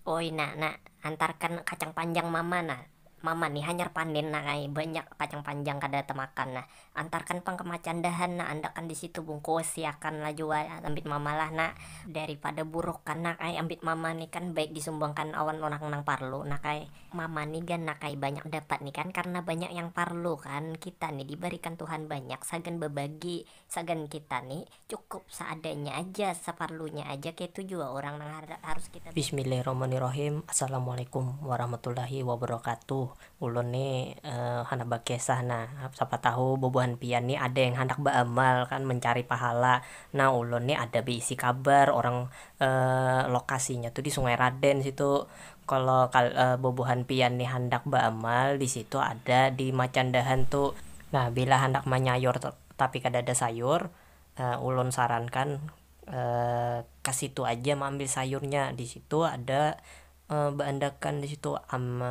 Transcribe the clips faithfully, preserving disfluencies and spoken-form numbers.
Oi nak, nak, antarkan kacang panjang mama nah. Mama nih hanyar panen nak ai, banyak kacang panjang kada temakan nah. Antarkan pang ke Macandahan nah, andakan di situ bungkus siakan lah jua ambit mama lah nak. Daripada buruk kan nak ai, ambit mama nih kan baik disumbangkan awan orang nang parlu nak ai. Mama nih gan nak ai banyak dapat nih kan, karena banyak yang parlu kan. Kita nih dibarikan Tuhan banyak, sagan bebagi, sagan kita nih cukup seadanya aja, seperlunya aja, kayak itu juga orang nang harus kita. Bismillahirrahmanirrahim. Assalamualaikum warahmatullahi wabarakatuh. Ulun nih uh, hendak bakisah nah, siapa tahu bubuhan pian nih ada yang hendak beramal kan, mencari pahala. Nah, ulun nih ada berisi kabar orang uh, lokasinya tuh di Sungai Raden situ. Kalau uh, bubuhan pian nih hendak beramal, di situ ada di Macandahan tuh. Nah, bila hendak manyayur tapi kada ada sayur, uh, ulun sarankan uh, ke situ aja mengambil sayurnya. Di situ ada uh, beandakan di situ am,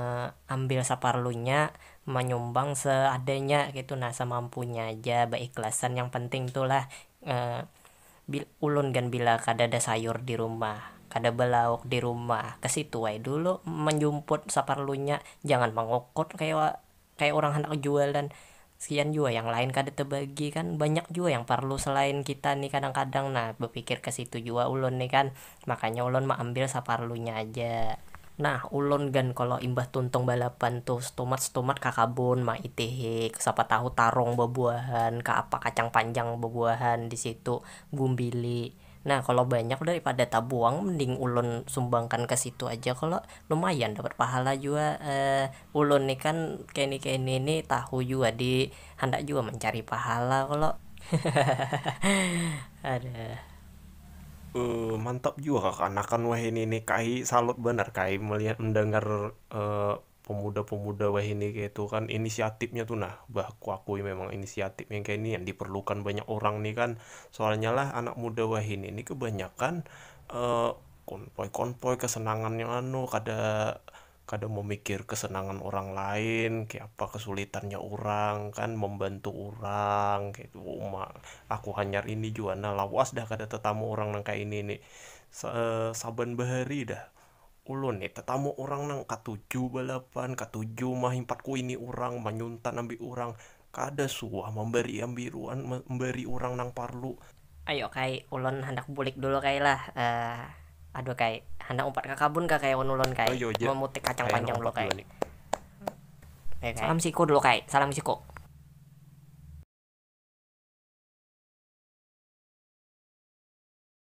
ambil seperlunya, menyumbang seadanya gitu nah, semampunya aja, beikhlasan yang penting tuh lah. Uh, bil, ulun kan bila kada ada sayur di rumah, kada belauk di rumah, ke situ wae dulu menjumput seperlunya, jangan mengukut kayak kayak orang hendak jualan. Sian jua yang lain kada terbagi kan, banyak jua yang parlu selain kita nih kadang-kadang. Nah, berpikir ke situ jua ulun nih kan, makanya ulun mengambil saparlunya aja. Nah, ulun gan kalau imbah tuntung balapan tuh setumat-setumat ke kabun maitihi, siapa tahu tarung bebuahan, ke apa kacang panjang bebuahan di situ, gumbili. Nah, kalau banyak daripada tabuang, mending ulun sumbangkan ke situ aja, kalau lumayan dapat pahala jua. Eh, ulun nih kan kini kini nih tahu jua di handak jua mencari pahala kalau ada. Uh, mantap juga kakanakan wah ini nih, kai salut benar kai melihat mendengar uh, pemuda-pemuda wahini kaitu kan, inisiatifnya tuh nah, bah aku akui memang inisiatif yang kayak ini yang diperlukan banyak orang nih kan. Soalnya lah anak muda wahini ini kebanyakan uh, konvoy-konvoy kesenangan yang anu, kada kada memikir kesenangan orang lain, kayak apa kesulitannya orang kan, membantu orang kayak itu. Uma aku hanyar ini juga nah, lawas dah kada tetamu orang nang kayak ini nih. Sa- saban bahari dah ulun nih tetamu orang nang katuju balapan, katuju mahimpat kuini orang, manyuntan ambil orang, kada suah memberi ambiruan memberi orang nang parlu. Ayo kai, ulun handak bulik dulu kai lah. Uh, aduh kai, handak umpat ke kabun kah kai ulun kai? Ayo aja. Memutik kacang panjang dulu kai. Nih. Salam siku dulu kai, salam siku.